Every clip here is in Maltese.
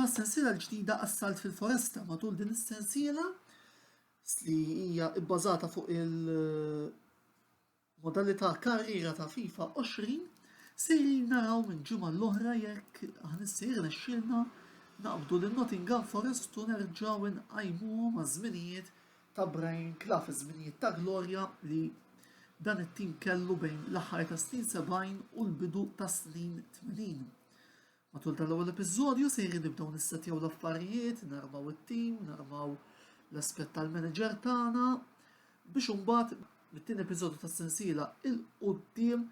għas-sensiela l-ġdida Assalt fil-Foresta. Matul din is-sensiela li hija bbażata fuq il-modalità karriera ta' FIFA 20, sejrin naraw minn ġimgħa l-oħra jekk aħna se jirnexxielna naqbdu lil Nottingham Forest u nerġgħu nqajmuhom għaż-żminijiet ta' Brian Clough, iż-żminijiet ta' glorja li dan it-tim kellu bejn l-aħħar tas-snin 70 u l-bidu tas-snin 80. Matul tal-ewwel episodju sejrin nibdew nissettjaw l-affarijiet, narmaw it-tim, narmaw l-aspett tal-manager tagħna biex imbagħad mit-tieni episodju tas-sensiela 'il quddiem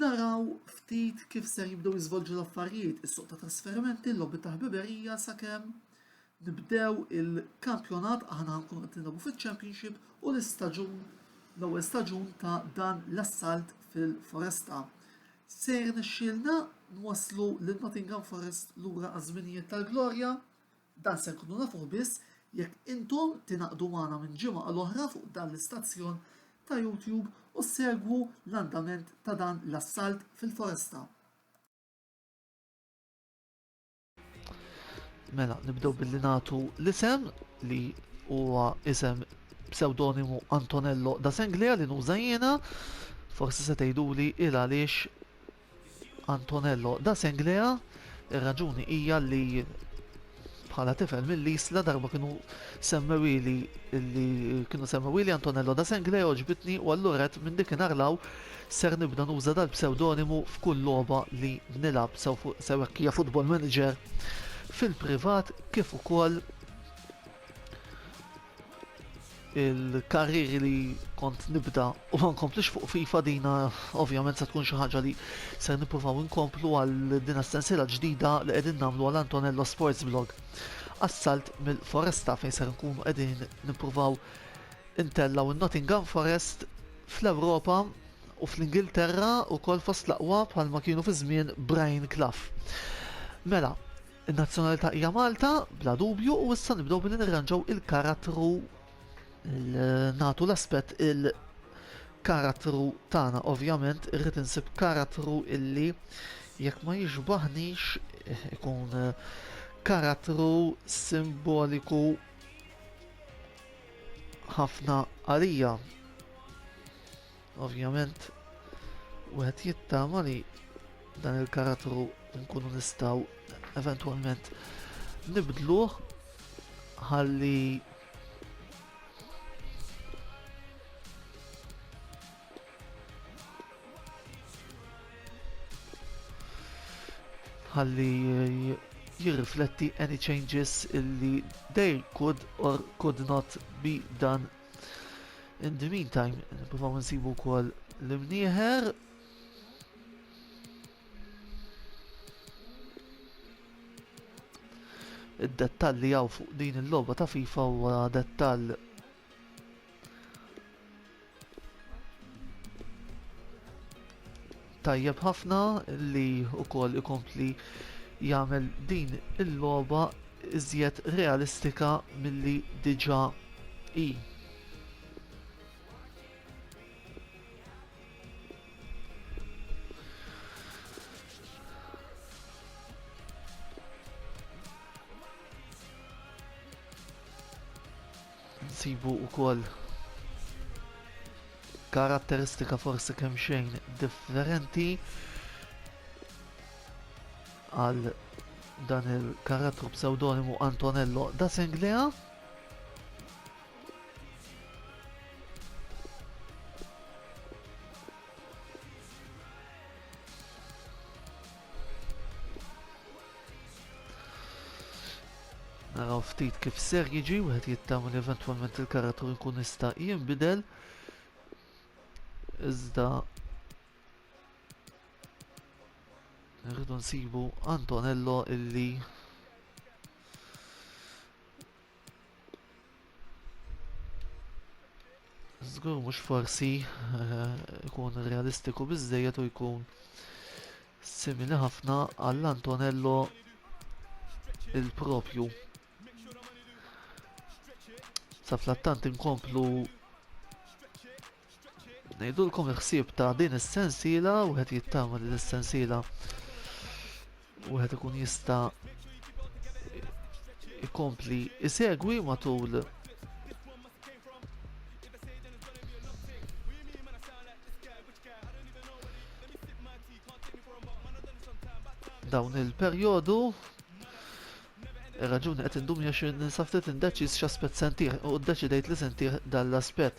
naraw ftit kif ser jibdew jiżvolġu l-affarijiet, is-suq ta' trasferimenti, l-lobby ta' ħbiberija sakemm nibdew il-kampjonat aħna nkunu qed nilagħbu fiċ-Championship u l-istaġun l-ewwel staġun ta' dan l-assalt fil-Foresta. Se jirnexxielna nwasslu lil Nottingham Forest lura għaż-żminijiet tal-glorja? Dan se nkunu nafuh biss jekk intom tingħaqdu magħna minn ġimgħa għal oħra fuq dan l-istazzjon ta' YouTube u ssegwu l-andament ta' dan l-assalt fil-foresta. Mela, nibdew billi nagħtu l-isem li huwa isem pseudonimu Antonello da Senglea li nuża jiena. Forsi se tgħiduli il għaliex Antonello da Senglea, ir-raġuni hija li bħala tifel mill-Isla darba kienu semmewili li kienu semmewili Antonello da Senglea għoġbitni u allura għedt minn dikinhar 'l hawn ser nibda nuża dal-psewdonimu f'kull logħba li nilgħab sew sew hekk hija Football Manager fil-privat kif ukoll il-karriri li kont nibda u ma nkomplix fuq FIFA dina ovvjament se tkun xi ħaġa li se nippruvaw inkomplu għal din sensiela ġdida li qegħdin nagħmlu għal Antonello Sports Blog. Assalt mill-Foresta fejn ser nkunu qegħdin nippruvaw intellaw in-Nottingham Forest fl-Ewropa u fl-Ingilterra wkoll fost l-aqwa bħalma kienu fi żmien Brian Clough. Mela, In-nazzjonalità hija Malta, bla dubju, u issa nibdew billi nirranġaw il-karattru nagħtu l-aspett il-karattru tagħna. Ovvjament irrid insib karattru illi jekk ma jixbaħnix ikun karattru simboliku ħafna għalija. Ovvjament, wieħed jittama li dan il-karattru nkunu nistgħu eventwalment nibdluh ħalli ħalli jirrifletti any changes illi they could or could not be done In the meantime, nippruvaw nsibu wkoll l-imnieħer. Id-dettall li hawn fuq din il-logħba ta' FIFA huwa dettall tajjeb ħafna li wkoll ikompli jagħmel din il-logħba iżjed realistika milli diġà hi. Nsibu wkoll karatteristika forsi kemm xejn differenti għal dan il-karattru pseudonimu Antonello da Senglea. Naraw ftit kif ser jiġi, wieħed jittama li eventwalment il-karattru jkun jista' jinbidel. Iżda rridu nsibu Antonello illi Żgur mhux forsi eh, ikun realistiku biżżejjed u jkun simili ħafna għall Antonello il-propju. Sa flattant inkomplu ngħidulkom il-ħsieb ta' din is-sensiela u qed jittama li l-sensiela wieħed ikun jista' ikompli isegwi matul dawn il-perjodu. Ir-raġuni qed indum għax ninsab ftit indeċiż x'aspett se ntih u ddeċidejt li se ntih dan l-aspett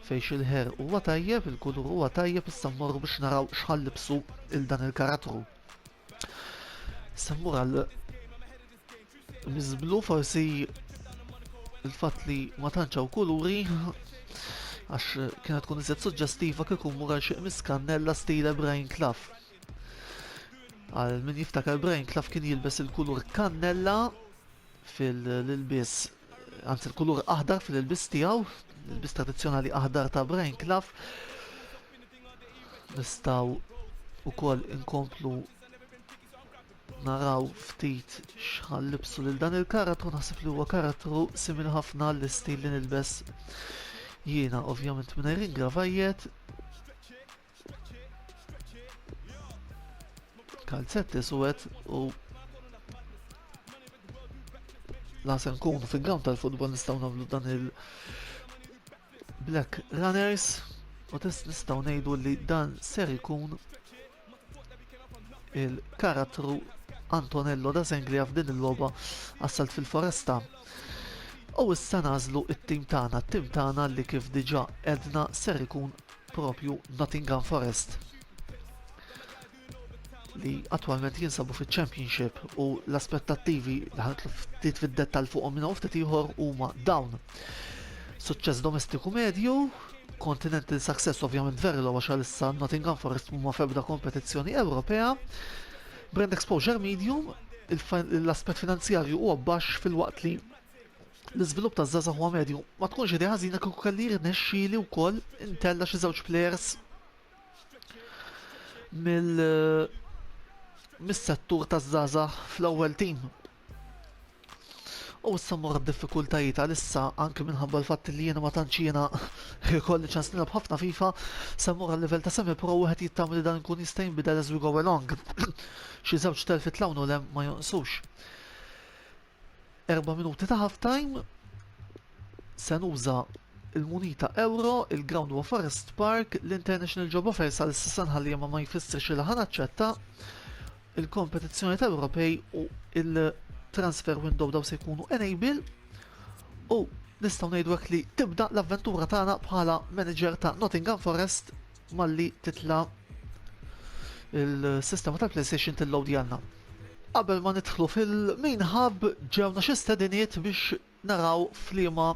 fejn xil-hair huwa tajjeb, il-kulur huwa tajjeb, issa mmorru biex naraw x'ħallibsu il dan il-karattru. Issa mmur għal miżblu forsi il-fatt li ma tantx hawn kuluri għax kienet tkun iżjed suġġestiva kieku mmur għal xi qmis kannella stile Brian Clough. Għal min jiftakar Brian Clough kien jilbes il-kulur kannella fil-ilbies, anzi l-kulur aħdar fil-ilbies tiegħu, l-ilbies tradizzjonali aħdar ta' Brian Clough. Nistgħu ukoll inkomplu naraw ftit x'ħallibsu lil dan il-karattru, naħseb li huwa karattru simili ħafna l-istil li nilbes jiena, ovvjament mingħajr ingravajjet. Kalzetti suwed u la se nkunu fil-ground tal-futbol nistgħu nagħmlu dan il Black Runners u test nistgħu ngħidu li dan ser ikun il-karattru Antonello da Zenglia f'din il-logħba assalt fil-foresta. U issa nagħżlu it-tim tagħna, it-tim tagħna li kif diġà edna ser ikun propju Nottingham Forest li attwalment jinsabu fiċ-Championship u l-aspettattivi li ħanitlu ftit fid-dettall fuqhom minn ftit ieħor huma dawn. Suċċess domestiku medju, Continental Success ovvjament very low għax għalissa Nottingham Forest huma f'ebda kompetizzjoni Ewropea, Brand Exposure Medium, l-aspett finanzjarju huwa baxx filwaqt li L-iżvilupp taż-żgħażagħ huwa medju. Ma tkunx idea ħażina kieku kelli jirnexxieli wkoll intella' xi żewġ plejers mill mis-settur taż-żgħażagħ fl-ewwel tim. U issa mmur għad-diffikultajiet għalissa anke minħabba l-fatt li jiena ma tantx jiena jkolli ċans nilgħab ħafna FIFA, se mmur għal-livell ta' semi pro wieħed jittama li dan ikun jista' jinbidel as we go along. Xi żewġ telfiet 'l hawn u 'l hemm ma jonqsux. Erba' minuti ta' half time. Se nuża il-munita euro, il-ground huwa Forest Park, l-International Job Offer sal issa nħalli ma ma jfissirx li ħa naċċetta il-kompetizzjoni ta' Ewropej u il-transfer window daw se jkunu enable u nistgħu ngħidu hekk li tibda l-avventura tagħna bħala manager ta' Nottingham Forest malli titla' il-sistema tal-PlayStation tilloadjalna. Qabel ma nidħlu fil-main hub ġewna xi stediniet biex naraw f'liema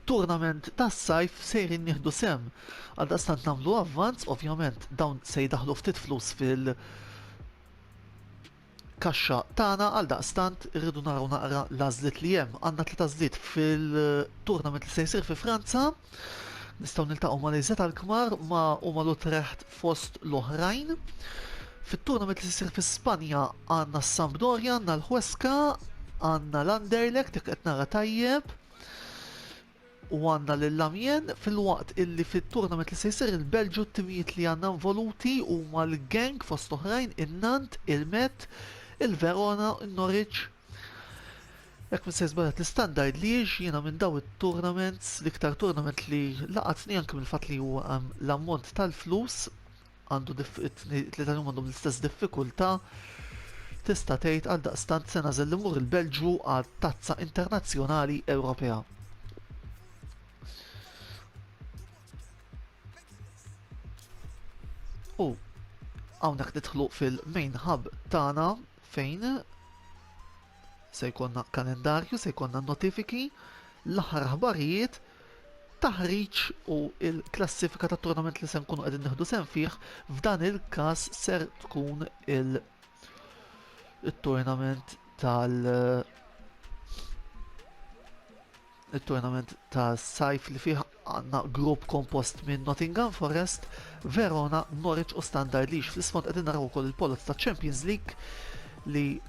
tournament tas-sajf sejrin nieħdu sehem. Għaldaqstant nagħmlu avvanz, ovvjament dawn se jdaħħlu ftit flus fil- kaxxa tagħna għaldaqstant irridu naraw naqra l-għażliet li hemm. Għandna tliet għażliet fil-tournament li se jsir fi Franza. Nistgħu niltaqgħu ma' AZ Alkmaar ma' u ma' Utrecht fost l-oħrajn. Fit-tournament li se jsir fi Spanja għandna s-Sampdoria, għandna l-Huesca, għandna l-Anderlecht jekk qed nara tajjeb u għandna lil Amiens filwaqt illi fit-tournament li se jsir il-Belġju t-timijiet li għandna involuti huma l-Genk fost oħrajn, in-Nantes, il-Metz, il-Verona, in-Norwich. Jekk mhux se żbaljat l-Istandard Liège jiena minn daw it-tournaments l-iktar tournament li laqatni anke mill-fatt li huwa hemm l-ammont tal-flus għandu it-tlieta li huma għandhom l-istess diffikultà tista' tgħid għaldaqstant se nagħżel li mmur il-Belġju għat-Tazza Internazzjonali Ewropea. U hawnhekk nidħlu fil-main hub tagħna fejn Se jkollna kalendarju, se jkollna notifiki, l-aħħar aħbarijiet, taħriġ u l-klassifika tat-tournament li se nkunu qegħdin nieħdu sehem fih, f'dan il-każ ser tkun il- il-tournament tal- it-tournament ta' sajf li fih għandna grupp kompost minn Nottingham Forest, Verona, Norwich u Standard Liège. Fl-isfond qegħdin naraw ukoll il-poloz ta' Champions League li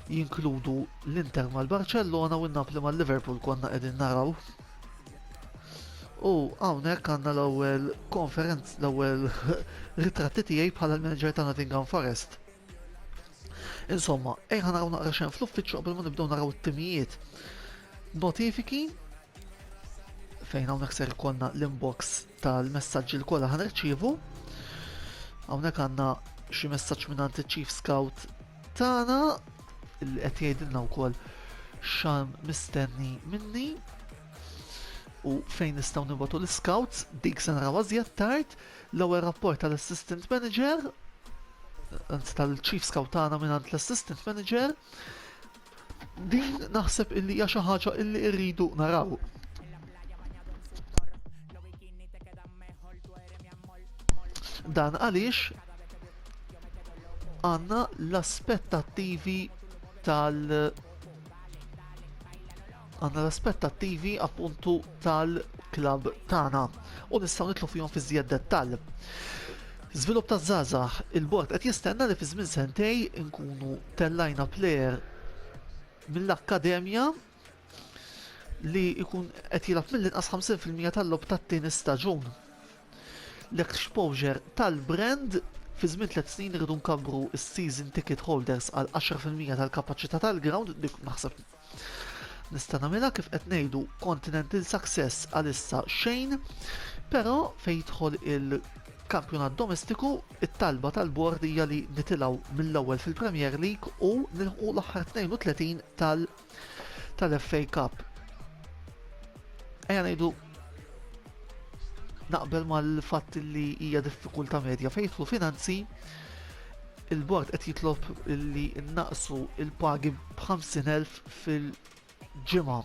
jinkludu l-Inter mal-Barcellona u n-Napoli mal-Liverpool konna qegħdin naraw. U hawnhekk għandna l-ewwel konferenz, l-ewwel ritratti tiegħi bħala l-manager ta' Nottingham Forest. Insomma, ejja naraw naqra xejn fl-uffiċċju qabel ma nibdew naraw it-timijiet. Notifiki fejn hawnhekk ser ikollna l-inbox tal-messaġġi l kollha ħanirċievu. Hawnhekk għandna xi messaġġ mingħand iċ-Chief Scout tagħna li qed jgħidilna wkoll x'hemm mistenni minni u fejn nistgħu nibgħatu l-scouts dik se narawha żjed tard. L-ewwel rapport tal-assistant manager anzi tal-chief scout tagħna mingħand l-assistant manager. Din naħseb illi hija xi ħaġa illi rridu naraw. Dan għaliex għandna l-aspettattivi tal- għandna l-aspettattivi appuntu tal-klabb tagħna u nistgħu nitlu fihom fi żjed dettall. Żvilupp ta' żgħażagħ, il-bord qed jistenna li fi żmien sentej nkunu tellajna plejer mill-akkademja li jkun qed jilgħab mill-inqas 50% tal-logħob tat-tieni staġun. L-exposure tal-brand fi żmien tliet snin irridu nkabbru s-season ticket holders għal 10% tal-kapaċità tal-ground, dik naħseb nista' nagħmilha kif qed ngħidu continental success għalissa xejn, però fejn jidħol il-kampjonat domestiku it-talba tal-bord hija li nitilgħu mill-ewwel fil-Premier League u nilħqu l-aħħar 32 tal- tal-FA Cup. Ejja ngħidu naqbel mal-fatt li hija diffikultà medja fejn jidħlu finanzi, il-bord qed jitlob li naqsu il-pagi b'50,000 fil-ġimgħa.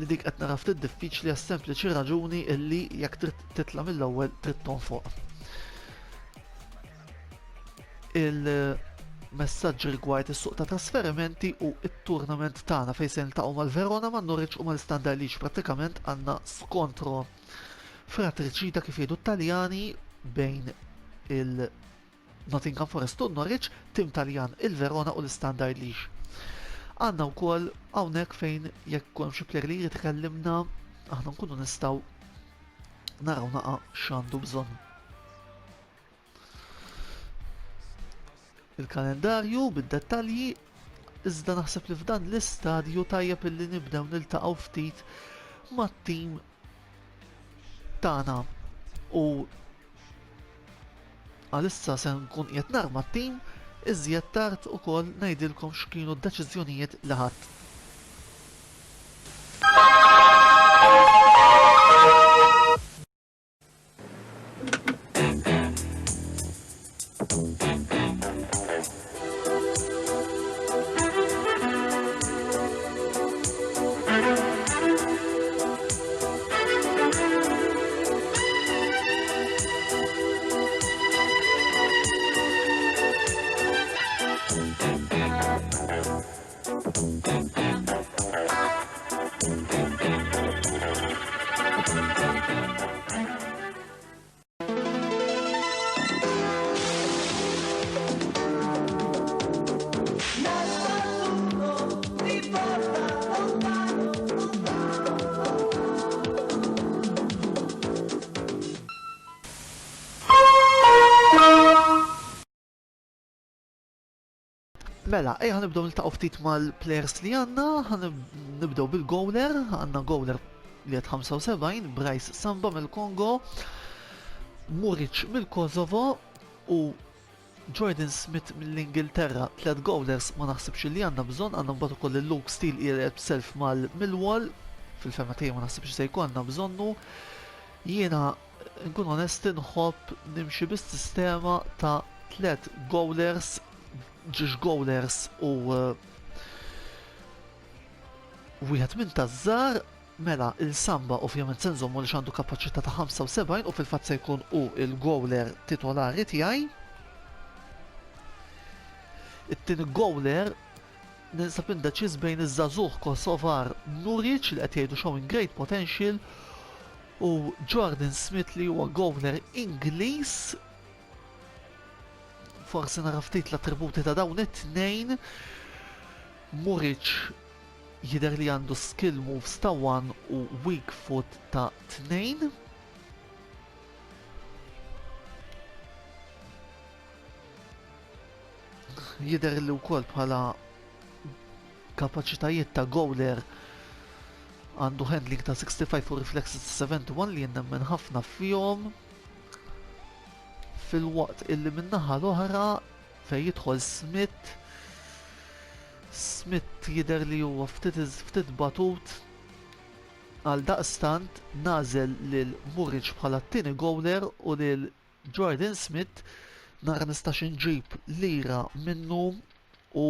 Li dik qed nara ftit diffiċli għas-sempliċi raġuni illi jekk trid titla' mill-ewwel trid tonfoq. Il-messaġġ rigward is-suq ta' trasferimenti u t-tournament tagħna fejn se niltaqgħu mal-Verona, ma' Norwich u mal-Standard Liege. Prattikament għandna skontro fratriċida kif jgħidu t-Taljani bejn il-Nottingham Forest u Norwich, tim Taljan il-Verona u l-Standard Liege. Għandna wkoll hawnhekk fejn jekk hemm xi plejer li jrid ikellimna aħna nkunu nistgħu naraw naqa' x'għandu bżonn. Il-kalendarju bid-dettalji iżda naħseb li f'dan l-istadju tajjeb illi nibdew niltaqgħu ftit mat-tim tagħna u għalissa se nkun qiegħed narma t-tim iżjed tard ukoll ngħidilkom x'kienu d-deċiżjonijiet li ħadt. Mela, ejja nibdew niltaqgħu ftit mal-players li għandna, nibdew bil-goaler, għandna goaler li qed 75, Bryce Samba mill-Kongo, Muric mill-Kosovo u Jordan Smith mill-Ingilterra. Tlet goalers ma naħsibx li għandna bżonn, għandna mbagħad ukoll il-Luke Steele qiegħed b'self mal-Millwall, fil-fehma tiegħi ma naħsibx se jkollna bżonnu. Jiena nkun onest inħobb nimxi bis-sistema ta' tlet goalers, ġiex goalers u eh, wieħed minn taż-żgħar mela il-Samba ovvjament se nżommu li għandu kapaċità ta' 75 u fil-fatt se jkun hu il-goaler titolari tiegħi. It-tieni goaler ninsab indeċiż bejn iż-żagħżugħ Kosovar Nuric li qed jgħidu showing great potential u Jordan Smith li huwa goaler Ingliż. Forsi nara ftit l-attributi ta' dawn it-tnejn. Muric jidher li għandu skill moves ta' 1 u weak foot ta' 2. Jidher li wkoll bħala kapaċitajiet ta' gowler għandu handling ta' 65 u reflexes ta' 71 li jien nemmen ħafna fihom. Filwaqt illi min-naħa l-oħra fejn jidħol Smith Smith jidher li huwa ftit ftit batut għaldaqstant nagħżel lil Muric bħala t-tieni gowler u lil Jordan Smith nara nistax inġib lira minnu u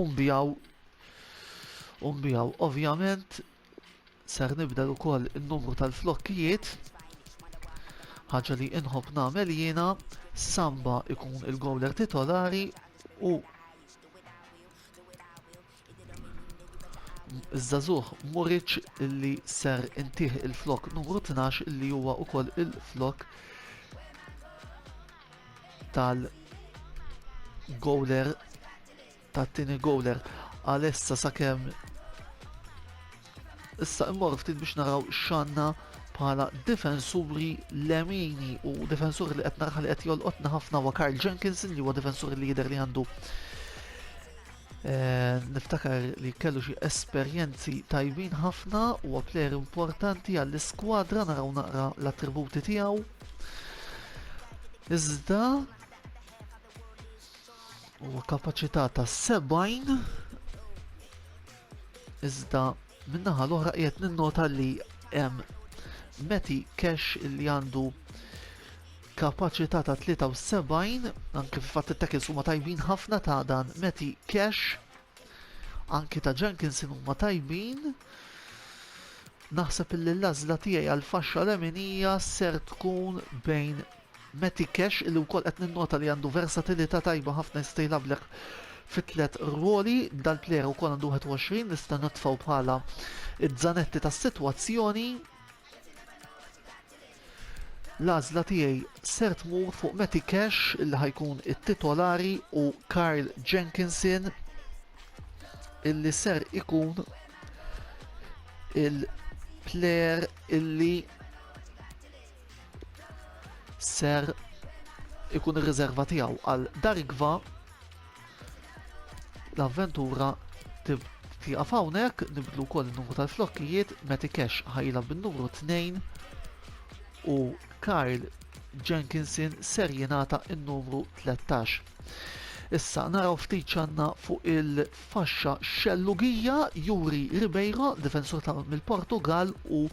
nbiegħu u nbiegħu. Ovvjament ser nibdel ukoll in-numru tal-flokkijiet ħaġa li inħobb nagħmel jiena Samba ikun il-gowler titolari u Iż-żagħżugħ Muric illi ser intih il-flok numru 12 illi huwa wkoll il-flok tal-gowler tat-tieni gowler għalissa sakemm issa immorru ftit biex naraw x'għandna bħala difensuri lemini u difensur li qed naraħ li qed jolqotna ħafna huwa Karl Jenkinson li huwa difensur li jidher li għandu eh, niftakar li kellu xi esperjenzi tajbin ħafna huwa plejer importanti għall-iskwadra naraw naqra l-attributi tiegħu. Iżda Huwa kapaċità ta' 70 iżda min-naħa l-oħra qiegħed ninnota li hemm Matty Cash li għandu kapaċità ta' 73 anke fil-fatt it-tackles huma tajbin ħafna ta' dan Matty Cash anke ta' Jenkinson huma tajbin naħseb illi l-għażla tiegħi għal faxxa leminija ser tkun bejn Matty Cash illi wkoll qed ninnota li għandu versatilità tajba ħafna jista' jilgħablek fi tliet rwoli, dal-plejer ukoll għandu 21 nista' nitfgħu bħala id-Zanetti tas-sitwazzjoni. L-għażla tiegħi ser tmur fuq Matty Cash illi ħajkun it-titolari u Carl Jenkinson illi ser ikun il-plejer illi ser ikun ir-riserva tiegħu għal dargva l-avventura tieqaf hawnhekk nibdlu wkoll in-numru tal-flokkijiet Matty Cash ħajla bin-numru 2 u Kyle Jenkinson ser jingħata n-numru 13. Issa naraw ftit x'għandna fuq il-faxxa xellugija Yuri Ribeiro, difensur ta' mill-Portugal u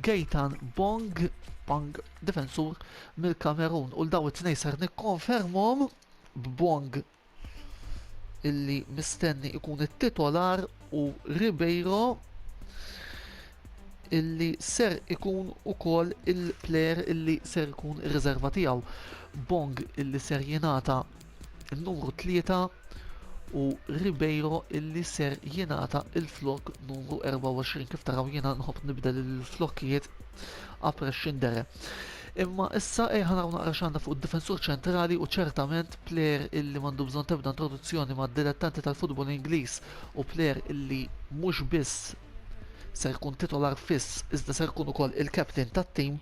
Gaetan Bong, Bong, difensur mill-Kamerun. U l-daw it-tnej ser nikkonfermhom b'Bong illi mistenni ikun it-titolar u Ribeiro illi ser ikun ukoll il-plejer illi ser ikun ir-riserva tiegħu. Bong illi ser jingħata n-numru 3 u Ribeiro illi ser jingħata il-flok numru 24. Kif taraw jiena nħobb nibdel il-flokkijiet a prescindere. Imma issa ejja naraw naqra x'għandna fuq id-difensur ċentrali u ċertament plejer illi m'għandu bżonn tebda introduzzjoni mad-dilettanti tal-futbol Ingliż u plejer illi mhux biss ser ikun titolar fiss iżda ser ikun ukoll il-captain tat-tim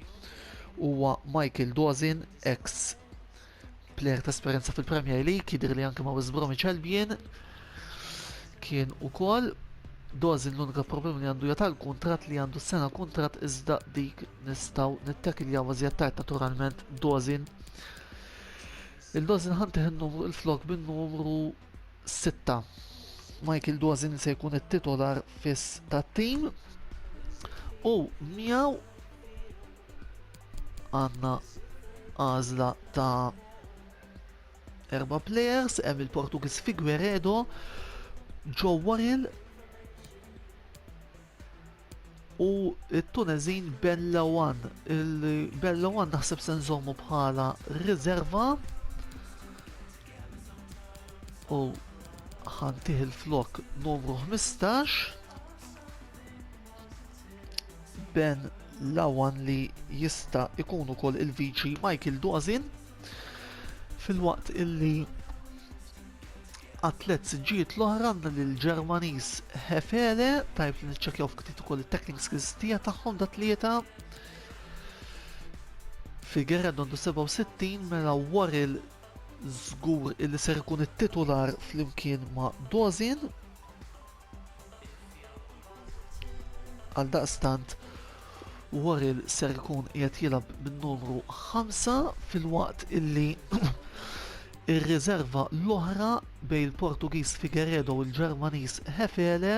huwa Michael Dawson, ex player ta' esperjenza fil-Premier League, jidher li anke ma' West Bromwich Albion kien ukoll Dawson l-unika problema li għandu jata l-kuntratt li għandu sena kuntratt iżda dik nistgħu nittakiljaw iżjed tard naturalment Dawson. Il-Dawson ħantih il-numru il-flok bin-numru 6. Michael Dawson se jkun it-titolar fiss tat-tim u miegħu għandna għażla ta' erba' players, hemm il-Portugiż Figueredo, Joe Worrell u t-Tunezin Ben Lawan. Il-Ben Lawan naħseb se nżommu bħala riserva u ħantih il-flok numru 15 Ben Lawan li jista' ikun ukoll il-viċi Michael Dawson filwaqt illi Għat-tliet siġġijiet l-oħra għandna lill-Ġermaniż Hefele, tajjeb li niċċekkjaw ftit ukoll it-tackling skills tiegħek tagħhom da tlieta. Figueredo għandu 67 mela Worrell żgur illi ser ikun it-titular flimkien ma' Dawson. Għaldaqstant Worrell ser ikun qiegħed jilgħab min-numru 5 filwaqt illi ir-riserva l-oħra bejn il-Portugiż Figueiredo u l-Ġermaniż Hefele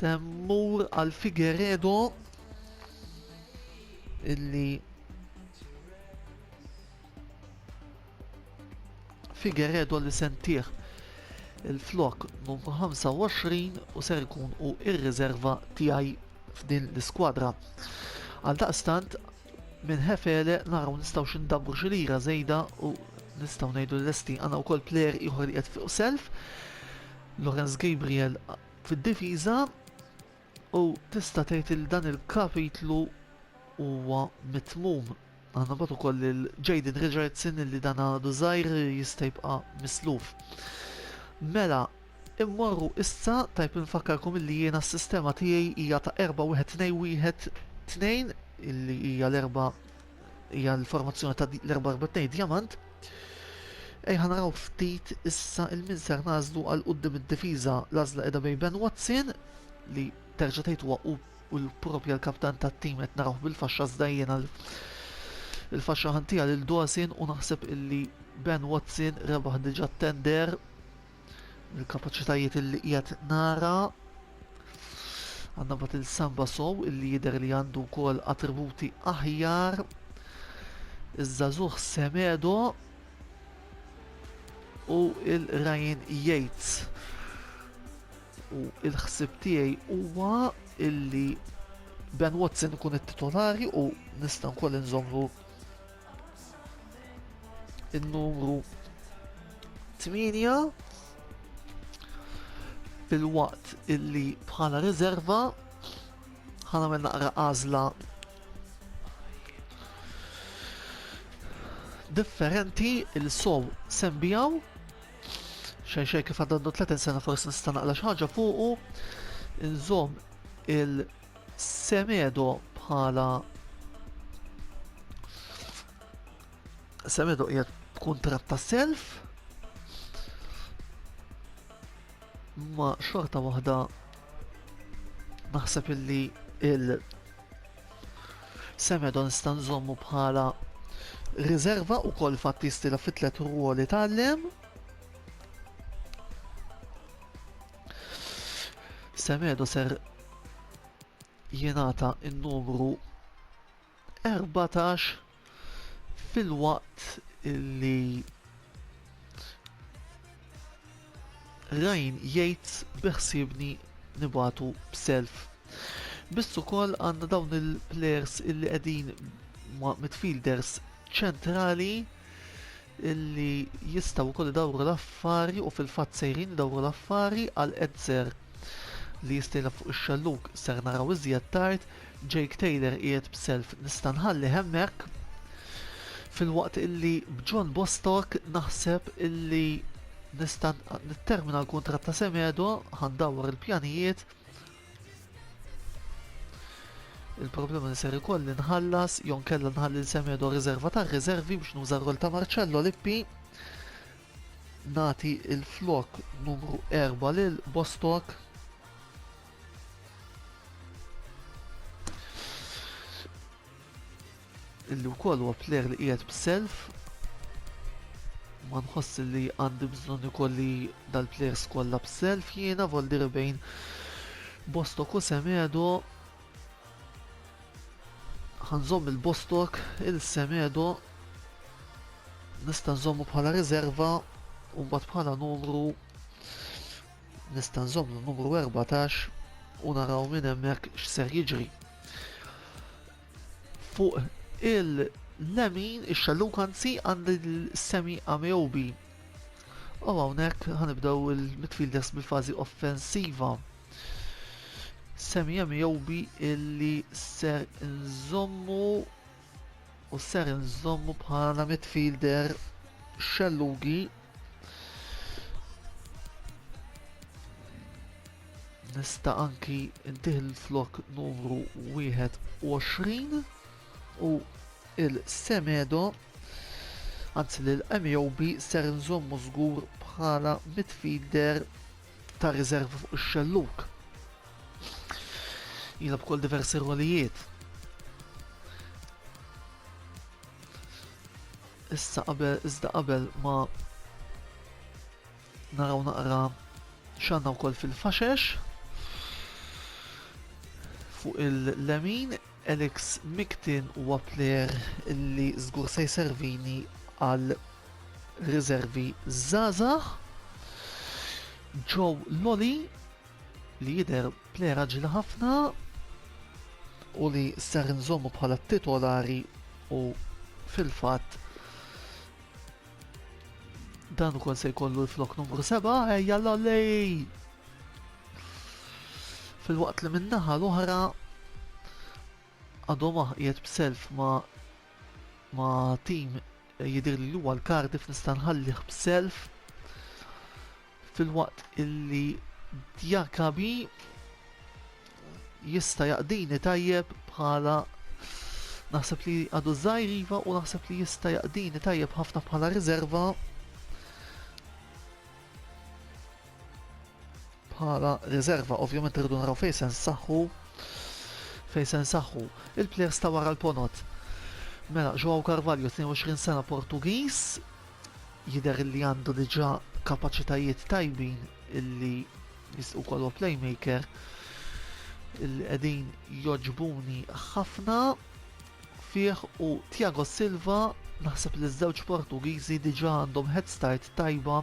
semmur għal Figueiredo illi Figueredo li sentih il-flok numru 25 u ser ikun u ir-riserva tiegħi f'din l-iskwadra. Għaldaqstant minn Hefele naraw nistgħu xi ndabbru xi lira żejda u nistgħu ngħidu lesti għandna wkoll plejer ieħor li qed fuq self Lorenz Gabriel fid-difiża u tista' tgħid li dan il-kapitlu huwa mitmum. Għandna mbagħad ukoll lil Jayden Richardson li dan għadu żgħir jista' jibqa' misluf. Mela, immorru issa tajb infakkarkom illi jiena s-sistema tiegħi hija ta' 4 1 2 1 2 illi hija l-erba' hija l-formazzjoni ta' l-erba' erba' tnejn djamant. Ejja naraw ftit issa il-min ser nażlu għal quddiem id-difiża l-għażla qiegħda bejn Ben Watson li terġa' tgħid huwa u l-propja l-kaptan tat-tim qed narawh bil-faxxa iżda jiena l-faxxa ħantiha lil Dawson u naħseb illi Ben Watson rebaħ diġà t-tender il-kapaċitajiet illi qiegħed nara. Għandna mbagħad il-Samba Sow illi jidher li għandu wkoll attributi aħjar. Iż-żagħżugħ Semedo u il-Ryan Yates. U il-ħsib tiegħi huwa illi Ben Watson ikun it-titolari u nista' wkoll inżommu in-numru 8 fil-waqt illi bħala riserva ħanamel naqra għażla differenti il-sow sembijaw xejn xejn kif għandu 30 sena forsi nista' naqla xi ħaġa fuqu nżomm il-semedo bħala Semedo qiegħed b'kuntratt ta' self ma xorta waħda naħseb illi il Semedo nista' nżommu bħala riserva u kol fatt jistila fit tlet ruoli tgħallem. Semedo ser jingħata n-numru 14 filwaqt li Ryan Yates biħsiebni nibatu b'self. Biss ukoll għandna dawn il-players illi qegħdin ma' midfielders ċentrali illi jistgħu wkoll idawru l-affari u fil-fatt sejrin idawru l-affari għal Edzer li jista' jilgħab fuq ix-xellug ser naraw iżjed tard Jake Taylor qiegħed b'self nista' nħallih hemmhekk filwaqt illi b'John Bostock naħseb illi nista' nittermina l-kuntratt ta' Semedo ħa ndawwar il-pjanijiet Il-problema li ser ikolli nħallas jew nkella nħalli l-Semedo riserva tar-riservi biex nuża r-rol ta' Marcello Lippi nagħti il-flok numru 4 lil Bostock Illi wkoll huwa player li qiegħed b'self ma nħoss li għandi bżonn ikolli dal-players kollha b'self jiena voldiri bejn Bostock u Semedo ħanżomm il-Bostock il-Semedo nista' nżommu bħala riserva u mbagħad bħala numru Nista' nżomm numru 14 u naraw minn hemmhekk x'ser jiġri. Fuq il-lemin, ix-xellug anzi għandi l-Semi Ameobi. U hawnhekk ħanibdew il-midfielders bil-fażi offensiva. Semi Ameobi illi ser nżommu u ser nżommu bħala midfielder xellugi Nista' anki intih l-flok numru 21 u Il-Semedo, anzi lil Ameobi ser nżommu żgur bħala midfielder ta' riserva fuq ix-xellug. Jilgħab ukoll diversi rwolijiet. Issa qabel iżda qabel ma naraw naqra x'għandna wkoll fil-faxex fuq il-lemin Alex Miktin huwa plejer li żgur se jservini għal riservi żgħażagħ. Joe Lolly li jidher plejer aġili ħafna u li ser nżommu bħala titolari u fil-fatt dan ukoll se jkollu l-flok numru 7 ejja Lolly! Filwaqt li min-naħa l-oħra għadhom qiegħed b'self ma' ma' tim jidher li huwa l-Cardiff nista' nħallih b'self filwaqt illi Diakabi jista' jaqdini tajjeb bħala naħseb li għadu żgħir iva u naħseb li jista' jaqdini tajjeb ħafna bħala riserva bħala riserva. Ovvjament irridu naraw fejn se nsaħħu fejn se nsaħħu il-plejers ta' wara l-ponot. Mela, Joao Carvalho, 22 sena Portugiż, jidher li għandu diġà kapaċitajiet tajbin illi jistgħu wkoll playmaker illi qegħdin joġbuni ħafna fih u Thiago Silva naħseb li ż-żewġ Portugiżi diġà għandhom head start tajba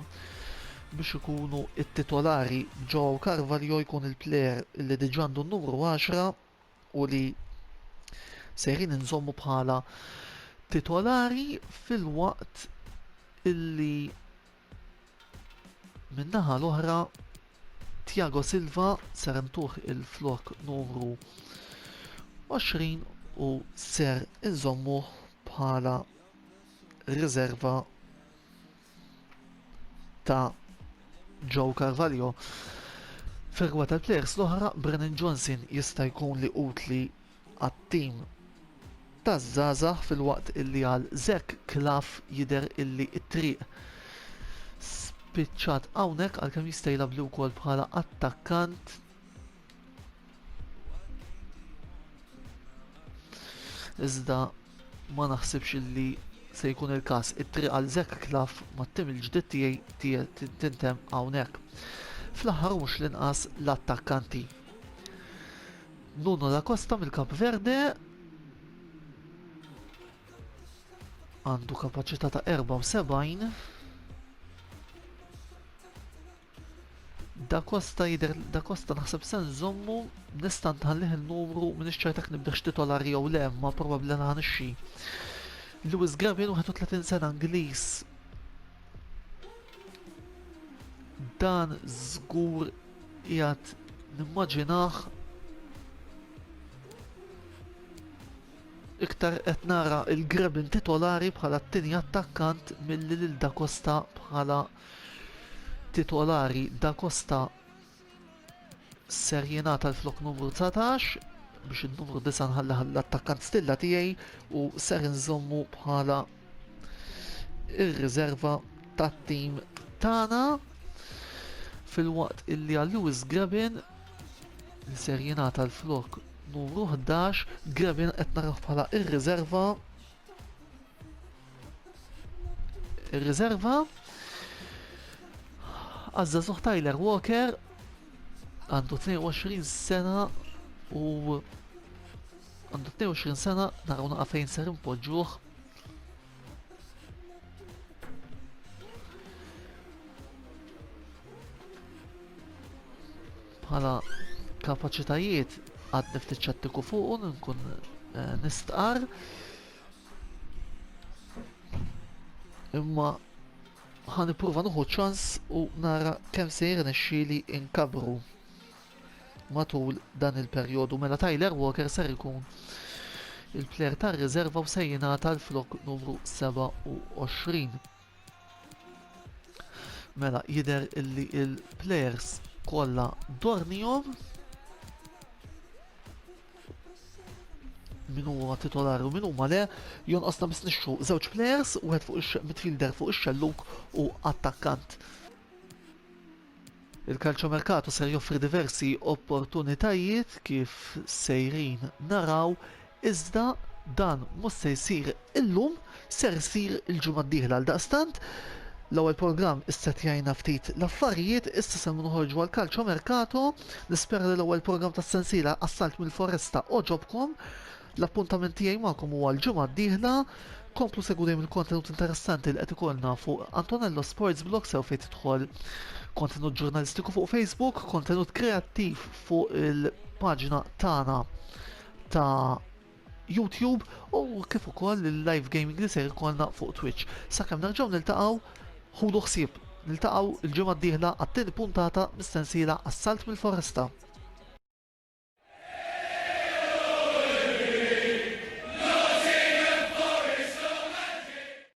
biex ikunu t-titolari b'Joao Carvalho jkun il-plejer li diġà għandu n-numru 10 u li sejrin inżommu bħala titolari filwaqt illi Min-naħa l-oħra Thiago Silva ser intuh il-flok numru 20 u ser inżommuh bħala riserva ta' Joe Carvalho. Fir-rigward tal-plejers l-oħra, Brennan Johnson jista' jkun li utli għat-tim taż-żgħażagħ filwaqt illi għal Zach Clough jidher illi t-triq spiċċat hawnhekk għalkemm jista' jilgħabli wkoll bħala attakkant. Iżda ma naħsibx illi se jkun il-każ. It-triq għal Zach Clough mat-tim il-ġdid tiegħi tintemm hawnhekk. Fl-aħħar u mhux l-inqas l-attakkanti. Nuno da Costa mill-Kap Verde għandu kapaċità ta' 74. Da Costa jidher Da Costa naħseb se nżommu nista' nħallih il-numru m'iniex ċert jekk nibdiex titolari jew le, ma probabbli nħanixxi. Lewis Grabin 31 sena Ingliż. Dan żgur qiegħed nimmaġinah iktar qed nara il-Grebin titolari bħala t-tieni attakkant milli lil Da Costa bħala titolari. Da Costa ser jingħata l-flok numru 19 biex in-numru 9 nħalli l-attakkant stilla tiegħi u ser inżommu bħala ir-riserva tat-tim tagħna filwaqt illi għal Lewis Grabin li ser jingħata l-flok numru 11 Grabin qed narawh bħala ir-riserva ir-riserva għaż-żagħżugħ Tyler Walker għandu 22 sena u għandu 22 sena naraw naqa' fejn ser impoġġuh Bħala kapaċitajiet għadni ftit ċettiku fuqu nkun eh, nistqar. Imma ħa nipprova nieħu ċans u nara kemm se jirnexxieli inkabru. matul dan il-perjodu. Mela Tyler Walker ser ikun il-plejer tar-riserva u se jingħata l-flok numru 27. Mela jidher illi il-plejers kollha dornihom. min huwa titolari u min huma le, jonqosna biss nixtru żewġ players, wieħed fuq ix midfielder fuq ix-xellug u attakkant. Il-calciomercato ser joffri diversi opportunitajiet kif sejrin naraw iżda dan mhux se jsir illum, ser isir il-ġimgħa d-dieħla għaldaqstant l-ewwel programm issettjajna ftit l-affarijiet, issa se noħorġu għal calciomercato, nispera li l-ewwel programm tas-sensiela Assalt mill-Foresta għoġobkom. L-appuntament tiegħi magħkom huwa l-ġimgħa d-dieħla. Komplu segwu dejjem il-kontenut interessanti li qed ikollna fuq Antonello Sports Blog sew fejn tidħol kontenut ġurnalistiku fuq Facebook, kontenut kreattiv fuq il-paġna tagħna ta' YouTube u kif ukoll il-live gaming li ser ikollna fuq Twitch. Sakemm nerġgħu niltaqgħu, ħudu ħsieb. Niltaqgħu l-ġimgħa d-dieħla għat-tieni puntata mis-sensiela Assalt mill-Foresta.